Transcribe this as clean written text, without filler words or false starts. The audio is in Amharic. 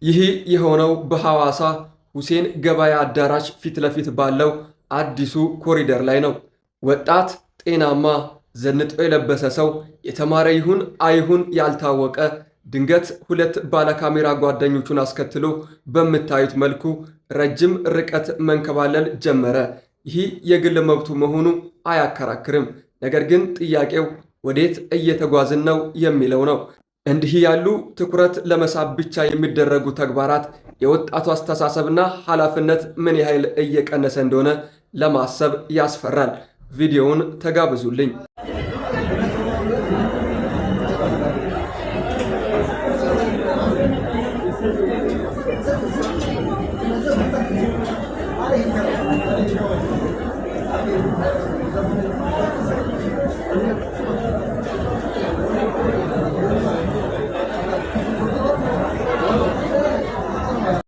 ይህ የሆነው በሐዋሳ ሁሴን ገበያ አዳራሽ ፊት ለፊት ባለው አዲሱ ኮሪደር ላይ ነው። ወጣት፣ ጤናማ፣ ዘንጦ የለበሰ ሰው የተማረ ይሁን አይሁን ያልታወቀ ድንገት ሁለት ባለካሜራ ጓደኞቹን አስከትሎ በምታዩት መልኩ ረጅም ርቀት መንከባለል ጀመረ። ይህ የግል መብቱ መሆኑ አያከራክርም። ነገር ግን ጥያቄው ወዴት እየተጓዝን ነው የሚለው ነው። እንዲህ ያሉ ትኩረት ለመሳብ ብቻ የሚደረጉ ተግባራት የወጣቱ አስተሳሰብና ኃላፊነት ምን ያህል እየቀነሰ እንደሆነ ለማሰብ ያስፈራል። ቪዲዮውን ተጋብዙልኝ።